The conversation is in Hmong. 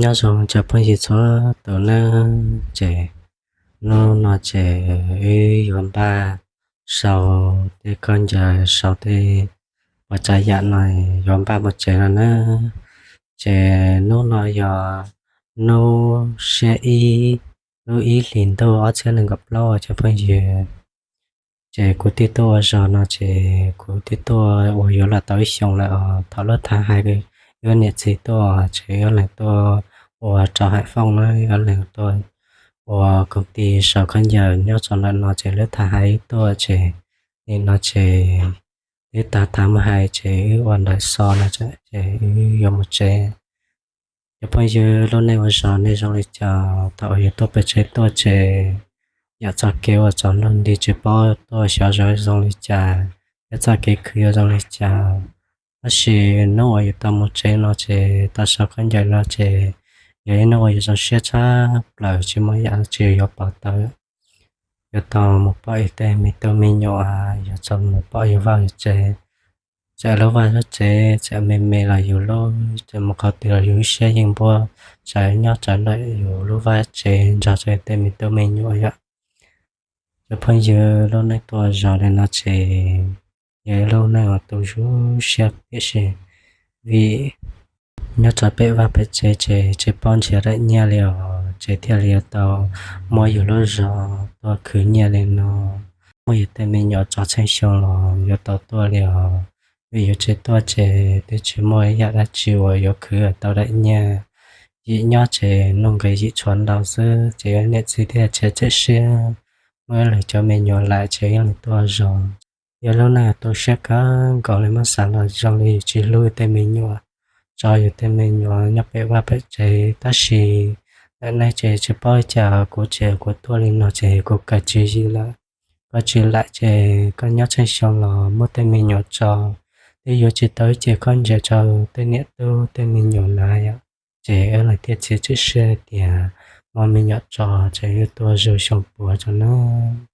Nyob zoo cov phooj ywg txhua tus nawb, ces hnub no ces wb yuav npaj sau tej khaub ncaws, sau tej pov tsav yam no yuav npaj mus tsev no nawb. Ces hnub no yog hnub xiab ib, lub ib hlis ntuj ob txhiab nees nkaum plaub cov phooj ywg. Ces kuv twb tuaj ua zog no ces kuv twb tuaj ua yuav los tau ib xyoos lawm os. Thaum lub thav hais wb niam txiv tuaj ces wb leeg tuaj ua rau Haiv Fooj na, wb leeg tuaj ua koom tis sau khaub ncaws nyob rau ntawm no ces lub thav hais wb tuaj ces nim no ces twb tag thav mus hais ces wb ua ntawm xo no ces wb yuav mus tsev. Cov phooj ywg, lub neej ua zog nej zoo li cas? Thaum uas yus tuaj pem tsev tuaj ces yam txoj kev ua tsaus ntuj nti tsis paub tuaj xyov zog zoo li cas, thiab txoj kev khwv yuav zoo li cas. Tab sis hnub uas yus tau mus tsev no ces tau sau khaub ncaws no ces yog ib hnub uas yus zoo siab tshaj plaws, tsis muaj yam dab tsi yuav pom tau. Yuav tau mus pom yus tej me tub me nyuam, yuav tau mus pom yus vaj yus tsev, txawm lub vaj lub tsev txawm me me los yus lub, txawm mus qhov twg los yus lub siab yeej npuab tsawv nyob tsawv ntawm yus lub vaj tsev nrog rau tej me tub me nyuam yom. Cov phooj ywg, lub neej tuaj zog li no ces yog ib lub neej uas tu zoo siab tiam sis vim nyob rau pem vaj pem tsev ces tsis paub nrhiav daim nyiaj li os, ces thiaj li yuav tau muab yus lub zog tuaj khwv nyiaj li no. Muab yus tej me nyuam tso tsheej xyoo los yuav tau tuaj li os, vim yus tsis tuaj ces twb tsis muaj ib yam dab tsi uas yuav khwv tau daim nyiaj. Yim nyob ces nuj nqis yim tshuav ntau xwb ces yus niam txiv thiaj txiav txim siab muab leej cov me nyuam laim ces yus leeg tuaj zog. Yog lub neej tu siab kawg nkaus li, muab xav los zoo li yus tsis hlub yus tej me nyuam, tso yus tej me nyuam nyob pem vaj pem tsev. Tab sis ntawm nej ces tsis paub li cas, kuv ces kuv tuaj li no ces kuv kawg tsis yim lawm. Koj tsis laim ces koj nyob tsheej xyoo los muab tej me nyuam tso, twb yuav tsis tau ib ce khaub ncaws rau tej niam tub tej me nyuam na yom. Ces wb leeg thiaj txiav txim siab tias muab me nyuam tso ces yuav tuaj zuj xyoo puav rau nawb.